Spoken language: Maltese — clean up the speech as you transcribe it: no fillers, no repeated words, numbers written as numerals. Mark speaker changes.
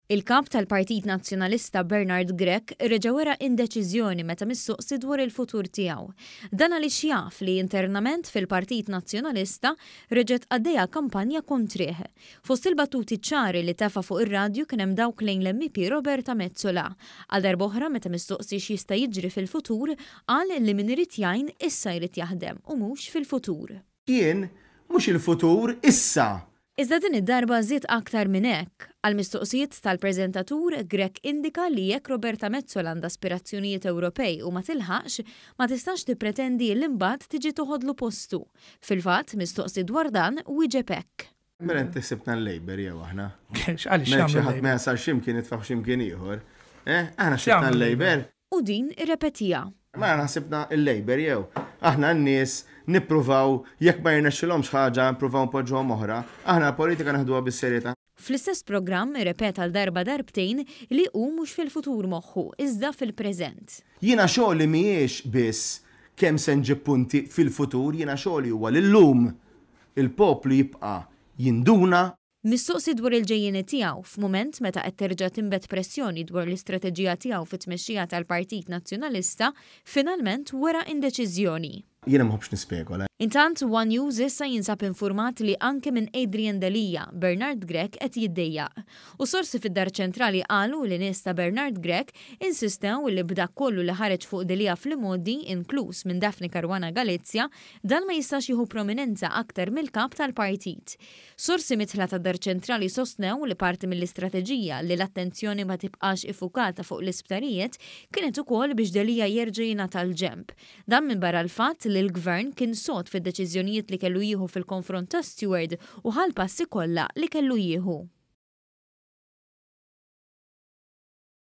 Speaker 1: Il-Kap tal-Partit Nazzjonalista Bernard Grech reġa' wera indeċiżjoni meta mistoqsi dwar il-futur tiegħu. Dan għaliex jaf li internament fil-Partit Nazzjonalista reġgħet għaddejja kampanja kontrih. Fost il-battuti ċari li tefa' fuq ir-radju kien hemm dawk lejn l-MEP Roberta Metsola. Għal darb'oħra meta mistoqsi x'jista' jiġri fil-futur, qal li min irid jgħin issa jrid jaħdem u mhux fil-futur.
Speaker 2: Jien, mhux il-futur, issa!
Speaker 1: Iżda din id-darba żied aktar minn hekk. Għall-mistoqsijiet tal-preżentatur, Grech indika li jekk Roberta Metsola għandha aspirazzjonijiet Ewropej u ma tilħaqx, ma tistax tippretendi li mbagħad tiġi toħodlu postu. Fil-fatt, mistoqsi dwar dan, wieġeb hekk.
Speaker 2: Mela inti ħsibtna l-Labour jew aħna?
Speaker 3: Għaliex
Speaker 2: Mela xi ħadd ma jasal x'imkien itfgħu x'imkien ieħor. Eh, aħna ħsibtna l-Labour?
Speaker 1: U din irrepetiha.
Speaker 2: Mela aħna ħsibtna l-Labour jew? Aħna n-nies nippruvaw jekk ma jirnexxilhomx ħaġa nippruvaw npoġġuhom oħra. Aħna l-politika neħduha bis-serjetà.
Speaker 1: Fl-istess programm irrepeta għal darba darbtejn li hu mhux fil-futur moħħu, iżda fil-preżent.
Speaker 2: Jiena xogħli mhijiex biss kemm se nġib punti fil-futur, jiena xogħli huwa li llum il-poplu jibqa' jinduna.
Speaker 1: Mistoqsi dwar il-ġejjieni tiegħu, f'mument meta qed terġa' tinbet pressjoni dwar l-istrateġija tiegħu fit-tmexxija tal-Partit Nazzjonalista, finalment wera indeċiżjoni.
Speaker 2: Jiena ma nħobbx nispekola.
Speaker 1: Intant, One News issa jinsab infurmat li anke minn Adrian Delia, Bernard Grech qed jiddejjaq. U sorsi fid-Dar Ċentrali qalu li nies ta' Bernard Grech insistew li b'dak kollu li ħareġ fuq Delia fl-imgħoddi, inkluż minn Daphne Caruana Galizia, dan ma jistax jieħu prominenza aktar mill-Kap tal-Partit. Sorsi midħla tad-Dar Ċentrali sostnew li parti mill-istrateġija li l-attenzjoni ma tibqax iffukata fuq l-isptarijiet kienet ukoll biex Delia jerġa' jingħata l-ġenb. Dan minbarra l-fatt li l-Gvern kien sod fid-deċiżjonijiet li kellu jieħu fil-konfront ta' Steward u ħa l-passi kollha li kellu jieħu.